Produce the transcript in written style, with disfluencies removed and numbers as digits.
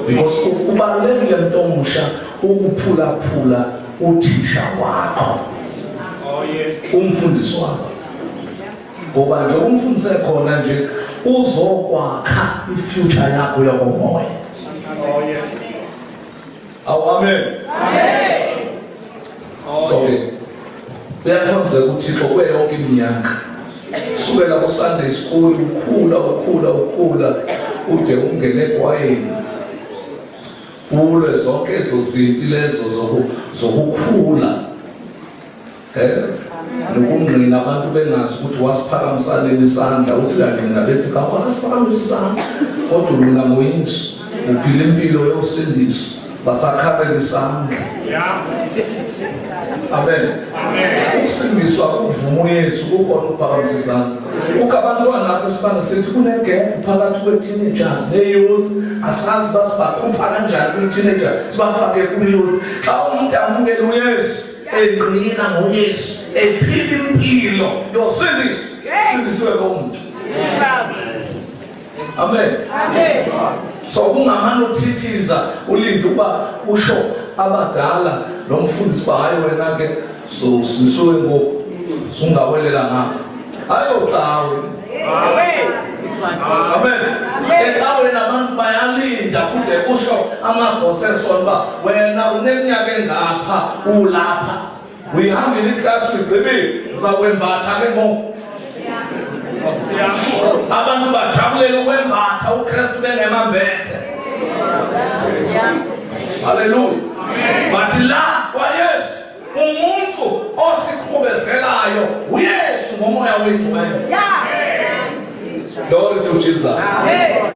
Because kubalulekile mntu omusha ukuphulaphula uthisha wakho. Oh yes. Umfundisi wakho. Ngoba nje umfundise khona nje uzokwakha ifuture yakho yokomoya. Oh yes. Awu amen. Amen. Oh, So ke yes. uyakhonzeka uThixo kuyo yonke iminyaka. Sukela ku Sunday school ukhula ukhula ukhula ude ungene ekwayeni. Ulwe zonke ezo zimpi lezo zokukhula. Nokungqina abantu bengazi ukuthi wasiphakamisa nini isandla, uthi uyangqina bethi kawasiphakamisa isandla, kodwa ungqina ngoYesu, uphila impilo yosindiso, basakhalela isandla. Amen. Ukusindiswa kuvuma uYesu kukhona ukuphakamisa isandla. Kukho abantwana apha esibane sithi kunegap phakathi kwe-teenagers ne-youth, asazi uba sibakhupha kanjani kwi-teenager sibafake kwi-youth. Xa umntu amukela uYesu engqina ngoYesu ephila impilo yosindiso, sindisiwe lo mntu. Amen. Amen. So kungamane uthithiza ulinde ukuba usho abadala lo mfundisi uba hayi wena ke so sindisiwe ngoku sungawelela ngapha. Ayocawe. Amen. Ecaweni abantu bayalinda kude kusho amagosa esona uba wena uneminyaka engapha ulapha. Uyihambile iklasi uyigqibile, uzakwembatha ke ngoku. Abantu bajabulela ukwembatha uKristu bengemambethe. Haleluya. Bathi la kwaYesu umuntu osiqhubezelayo uYesu ngomoya oyingcwele. Glory to Jesus. Amen.